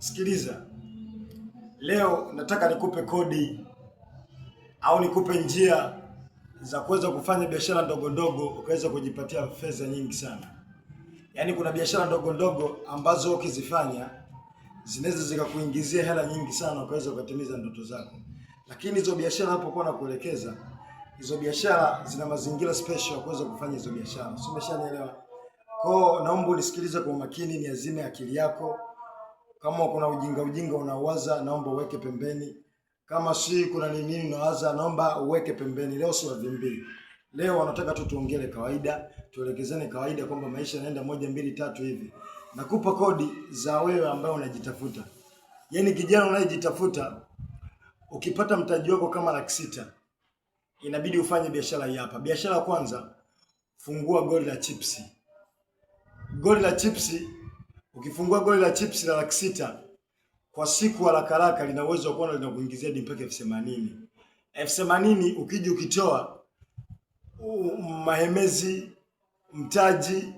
Sikiliza, leo nataka nikupe kodi au nikupe njia za kuweza kufanya biashara ndogo ndogo ukaweza kujipatia fedha nyingi sana. Yaani kuna biashara ndogo ndogo ambazo ukizifanya zinaweza zikakuingizia hela nyingi sana ukaweza ukatimiza ndoto zako. Lakini hizo biashara hapo kwa nakuelekeza, hizo biashara zina mazingira special ya kuweza kufanya hizo biashara. Sio, umeshanielewa? Kwa naomba unisikilize kwa umakini, niazime akili yako. Kama kuna ujinga ujinga unawaza, naomba uweke pembeni. Kama si kuna nini nini unawaza, naomba uweke pembeni. Leo si wavimbi. Leo wanataka tu tuongele kawaida, tuelekezane kawaida kwamba maisha yanaenda moja mbili tatu hivi. Nakupa kodi za wewe ambaye unajitafuta. Yaani kijana unayejitafuta, ukipata mtaji wako kama 600,000, inabidi ufanye biashara hii hapa. Biashara ya kwanza, fungua goli la chipsi. Goli la chipsi, ukifungua goli la chipsi la 600,000 kwa siku, haraka haraka lina uwezo wa kuwa linakuingizia hadi mpaka 80,000. 80,000 ukija ukitoa mahemezi, mtaji,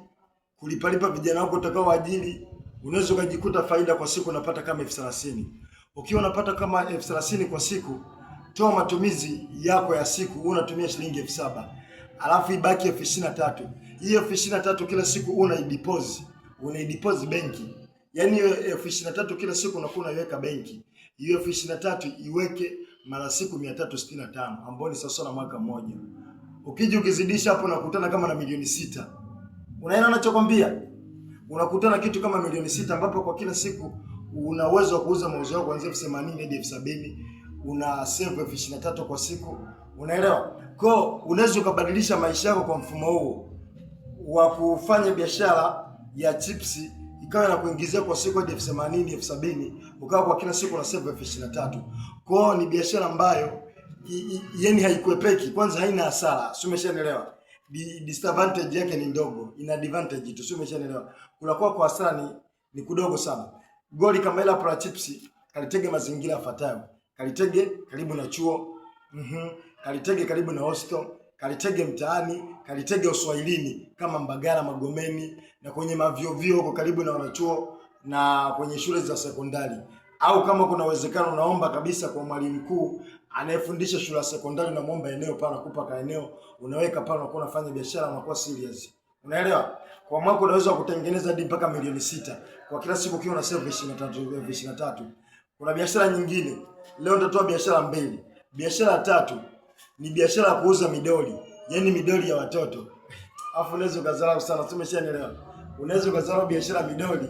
kulipalipa vijana wako utakao waajiri, unaweza ukajikuta faida kwa siku unapata kama 30,000. Ukiwa unapata kama 30,000 kwa siku, toa matumizi yako ya siku, unatumia shilingi 7,000, alafu ibaki 23,000. Hiyo 23,000 kila siku unaideposit, unaideposit benki. Yaani hiyo 23,000 kila siku unakuwa unaiweka benki. Hiyo 23,000 iweke mara siku 365 ambayo ni sawa na mwaka mmoja. Ukija ukizidisha hapo unakutana kama na milioni 6. Unaona nachokwambia? Unakutana kitu kama milioni 6 ambapo kwa kila siku una uwezo wa kuuza mauzo yako kuanzia 80,000 hadi 70,000, una save 23,000 kwa siku. Unaelewa? Kwa unaweza ukabadilisha maisha yako kwa mfumo huo wa kufanya biashara ya chipsi ikawa na kuingizia kwa siku hadi 80,000, 70,000, ukawa kwa kila siku una save 23,000. Kwa ni biashara ambayo yani haikuepeki, kwanza haina hasara, si umeshanielewa? Disadvantage yake ni ndogo, ina advantage tu, si umeshanielewa? Kula kwa kwa hasara ni kudogo sana. Goli kama ile hapo la chipsi, kalitege mazingira yafuatayo: kalitege karibu na chuo, kalitege karibu na hostel, kalitege mtaani, kalitege uswahilini kama Mbagala, Magomeni na kwenye mavyovyo huko karibu na wanachuo na kwenye shule za sekondari, au kama kuna uwezekano unaomba kabisa kwa mwalimu mkuu anayefundisha shule ya sekondari, unamwomba eneo pale, anakupa ka eneo, unaweka pale, unakuwa unafanya biashara, unakuwa serious. Unaelewa? Kwa mwaka unaweza kutengeneza hadi mpaka milioni 6 kwa kila siku ukiwa na save 23, 23,000. Kuna biashara nyingine. Leo nitatoa biashara mbili. Biashara ya tatu ni biashara ya kuuza midoli, yaani midoli ya watoto. Alafu unaweza ukadharau sana, sio? Umeshanielewa? Unaweza ukadharau biashara midoli.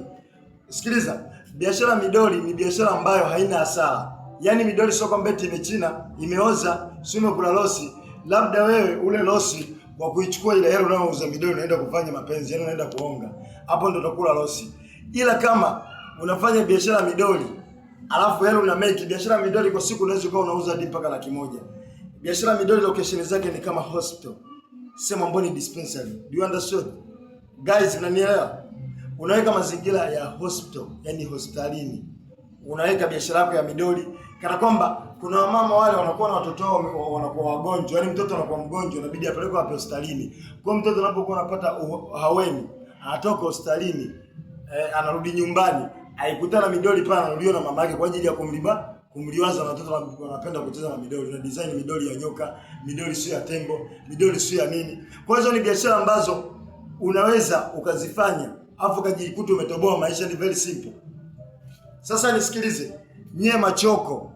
Sikiliza, biashara midoli ni biashara ambayo haina hasara. Yaani midoli sio kwamba eti imechina, imeoza, sio imekula loss. Labda wewe ule loss kwa kuichukua ile hela unayouza midoli unaenda kufanya mapenzi, yaani unaenda kuonga. Hapo ndo utakula loss. Ila kama unafanya biashara midoli, alafu hela una make, biashara midoli kwa siku unaweza ukawa unauza hadi mpaka 100,000. Biashara midoli location zake ni kama hospital, sehemu ambayo ni dispensary. Do you understand? Guys, mnanielewa? Unaweka mazingira ya hospital, yani hospitalini. Unaweka biashara yako ya midoli kana kwamba kuna wamama wale wanakuwa na watoto wao wanakuwa wagonjwa, yani mtoto anakuwa mgonjwa, inabidi apelekwe wapi? Hospitalini. Kwa mtoto anapokuwa anapata haweni, anatoka hospitalini, anarudi nyumbani, aikutana midoli pale, anarudiwa na mama yake kwa ajili ya kumliwaza. Na watoto wanapenda kucheza na midoli, na design midoli ya nyoka, midoli sio ya tembo, midoli sio ya nini. Kwa hizo ni biashara ambazo unaweza ukazifanya afu ukajikuta umetoboa maisha. Ni very simple. Sasa nisikilize, nyie machoko,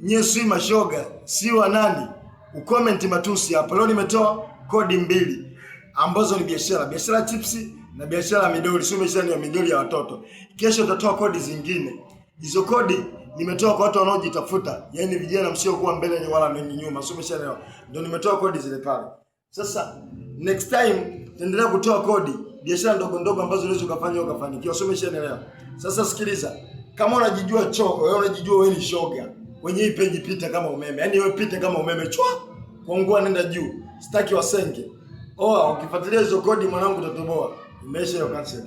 nyie si mashoga, si wa nani, ucomment matusi hapa. Leo nimetoa kodi mbili ambazo ni biashara, biashara chipsi na biashara ya midoli, sio biashara ya midoli ya watoto. Kesho utatoa kodi zingine. Hizo kodi nimetoa kwa watu wanaojitafuta, yaani vijana msiokuwa mbele ni wala ni nyuma, sio? Umeshaelewa? Ndio nimetoa kodi zile pale. Sasa next time tuendelea kutoa kodi biashara ndogo ndogo ambazo unaweza ukafanya ukafanikiwa, sio? Umeshaelewa? Sasa sikiliza, kama unajijua choko, wewe unajijua wewe ni shoga, kwenye hii peji pita kama umeme, yaani wewe pita kama umeme chwa kuongua, nenda juu, sitaki wasenge. Oa, ukifuatilia hizo kodi mwanangu utatoboa. Imeisha hiyo cancel.